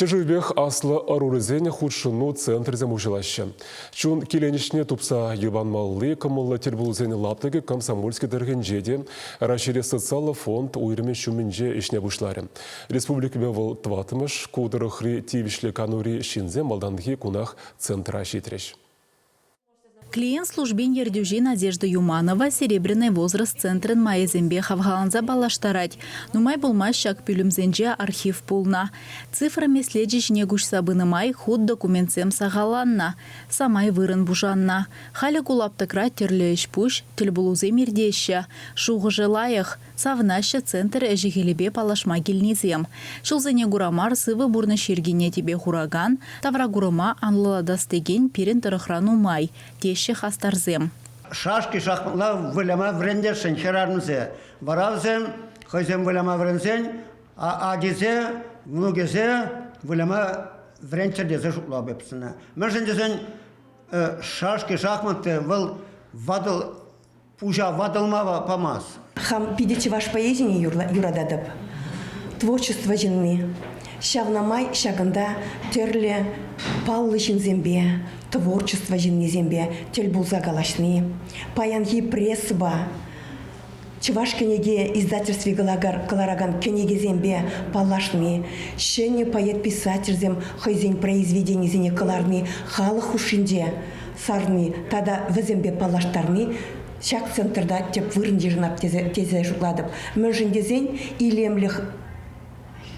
Ҫӗршывӗпех аслӑ ӑрурисен хутшӑну центрӗсем уҫӑлаҫҫӗ. Чун киленӗҫне тупса йӑпанмалли кӑмӑллӑ тӗлпулусен лаптӑкӗ Комсомольски тӑрӑхӗнче те Раҫҫейре социаллӑ фонд уйрӑмӗн ҫумӗнче ӗҫне пуҫларӗ. Республикипе вӑл тӑваттӑмӗш, ку тӑрӑхри тивӗҫлӗ канури ҫынсем малтанхи кунах центра ҫитрӗҫ. Клиент службин ертӳҫи Надежда Юманова «Серебряный возраст» центрӑн майӗсемпе хавхаланса паллаштарать. Нумай пулмасть ҫак пӳлӗмсенче архив пулнӑ. Цифра меслечӗ ҫине куҫса пынӑ май хут документсем сахалланнӑ, самай вырӑн пушаннӑ. Халӗ ку лаптӑкра тӗрлӗ ӗҫ-пуҫ, тӗлпулусем иртеҫҫӗ. Шухӑшӗ лайӑх. Савӑнаҫҫӗ центр ӗҫӗ-хӗлӗпе паллашма килнисем. Ҫулсене кура мар сывӑ пурнӑҫ йӗркине тӗпе хуракан, тавракурӑма анлӑлатас текен пирӗн тӑрӑхра нумай, теҫҫӗ хастарсем. Шашки-шахматла выляма вӗрентесшӗн хӗрарӑмсем. Вара вӗсем хӑйсем выляма вӗренсен ачисем, мӑнукӗсем выляма вӗренччӗр тесе шутлап эп сана. Мӗншӗн тесен шашки-шахматы вӑл ватӑл пуҫа ватӑлма памасть. Хам питӗ чӑваш поэзине юрататӑп. Творчество ҫынни. Ҫавна май ҫакӑнта тӗрлӗ паллӑ ҫынсемпе, творчество ҫыннисемпе тӗл пулса калаҫни, паянхи прессӑпа, чӑваш кӗнеке издательстви кӑларакан кӗнекесемпе паллашни, ҫӗнӗ поэт-писательсем хӑйсен произведенийӗсене кӑларни халӑх хушшинче сарни тата вӗсемпе паллаштарни ҫак центрта тӗп вырӑн йышӑнап тесе шутлатӑп. Мӗншӗн тесен илемлӗх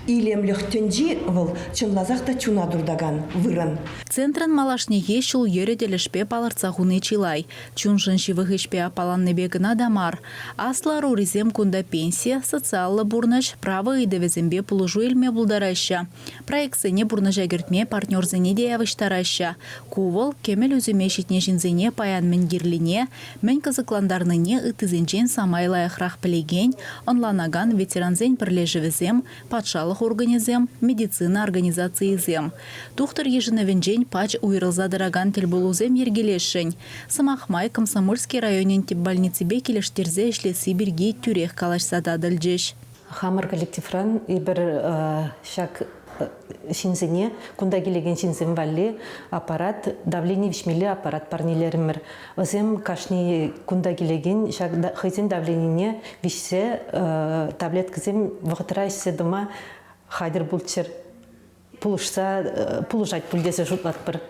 илемлӗх тӗнчи вӑл чӑнласах та чуна туртакан вырӑн. Центрӑн малашнехи ҫул-йӗрӗ тӗлӗшпе палӑртса хуни чылай. Чуншӑн ҫывӑх ӗҫпе аппаланнипе кӑна та мар. Аслӑ ӑрурисем кунта пенси, социаллӑ пурнӑҫ, право ыйтӑвӗсемпе пулӑшу илме пултараҫҫӗ. Проектсене пурнӑҫа кӗртме партнерсене те явӑҫтараҫҫӗ. Ку вӑл кӗмӗл ӳсӗме ҫитнӗ ҫынсене паян мӗн кирлине, мӗн кӑсӑклантарнине ыттисенчен самай лайӑхрах пӗлекен, ӑнланакан ветерансен пӗрлешӗвӗсем, патшалӑх органӗсем, медицина организацийӗсем. Тухтӑр йышӑнӑвӗнчен пач уйрӑлса тӑракан тӗлпулусем йӗркелесшӗн. Сӑмах май, Комсомольски районӗн тӗп больниципе килӗштерсе ӗҫлесси пирки тӳрех калаҫса татӑлчӗҫ. Хамӑр коллективран эпир ҫак ҫынсене, кунта килекен ҫынсем валли аппарат, давлени виҫмелли аппарат парнелерӗмӗр. Вӗсем кашни кунта килекен ҫак хӑйсен давленине виҫсе таблеткӑсем вӑхӑтра ӗҫсе тӑма хатӗр пулччӑр. пулӑшса пулӑшать пуль тесе шутлатпӑр.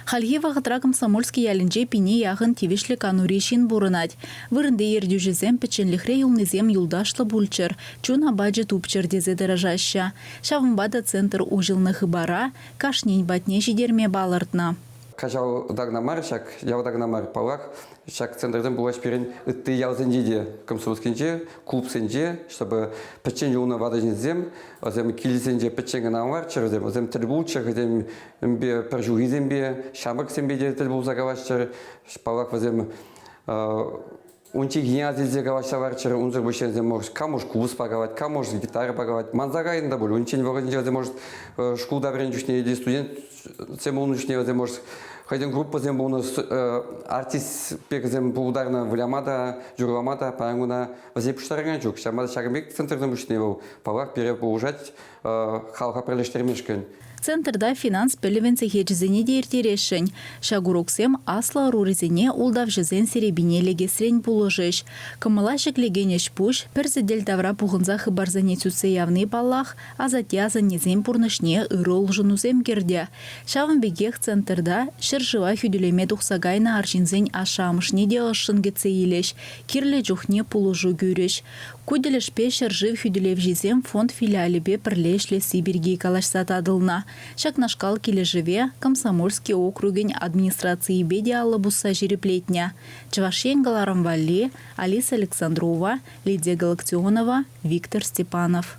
Хальхи вӑхӑтра Комсомольски ялӗнче пине яхӑн тивӗҫлӗ канури ҫын пурӑнать. Вырӑнти ертӳҫӗсем пӗчченлӗхре юлнисем юлташлӑ пулччӑр, чун апачӗ тупчӑр тесе тӑрӑшаҫҫӗ. Ҫавӑнпа та центр уҫӑлнӑ хыпара кашнин патне ҫитерме палӑртнӑ. Каҫал кӑна мар, ҫак ялта кӑна мар, паллах, Ҫак центрсем пулаҫ пирӗн ытти ялсенче те, Комсомольскинче, клубсенче, чтобы пӗччен юлнӑ ватӑ ҫынсем, вӗсем килсенче пӗччен кӑна ларччӑр, вӗсем, вӗсем тӗл пулччӑр, хӑйсемпе пӗр ҫулхисемпе, ҫамрӑксемпе те тӗл пулса калаҫчӑр. Паллах, вӗсем унчченхине аса илсе калаҫса ларччӑр, унсӑр пуҫне вӗсем, может, кам может купӑспа калать, кам может гитарӑпа калать. Манса кайнӑ та пуль, унччен вӑхӑтӗнче вӗсем, может, шкулта вӗреннӗ чухне или студентсем пулнӑ чухне вӗсем, может, хӑйсен группӑсем пулнӑ, артист пекӗсем пултарнӑ выляма та, юрлама та паян куна вӗсене пуҫтаракан ҫук. Ҫавӑнпа та ҫакӑн пек центрсем пуҫне вӑл, паллах, пире пулӑшать халӑха пӗрлештермешкӗн. Центрта финанс пӗлӗвӗн сехечӗсене те ирттересшӗн. Ҫак уроксем аслӑ ӑрурисене ултавҫӑсен серепине лекесрен пулӑшӗҫ. Кӑмӑла ҫӗклекен ӗҫ-пуҫ пӗр сӗтел тавра пухӑнса хыпарсене сӳтсе явни, паллах, асатте-асаннесен пурнӑҫне ырӑ улшӑнусем кӗртӗ. Ҫавӑн пекех центрта ҫӗршыва хӳтӗлеме тухса кайнӑ арҫынсен ашшӗ-амӑшне те ӑшшӑн кӗтсе илӗҫ, кирлӗ чухне пулӑшу кӳрӗҫ. Ку тӗлӗшпе ҫӗршыв хӳтӗлевҫисем фонд филиалӗпе пӗрле ӗҫлесси пирки калаҫса татӑлнӑ. Ҫакнашкал килӗшӗве Комсомольски округӗн администрацийӗпе те алӑ пусса ҫирӗплетнӗ. Чӑваш Ен кӑларӑм валли Алиса Александрова, Лидия Галактионова, Виктор Степанов.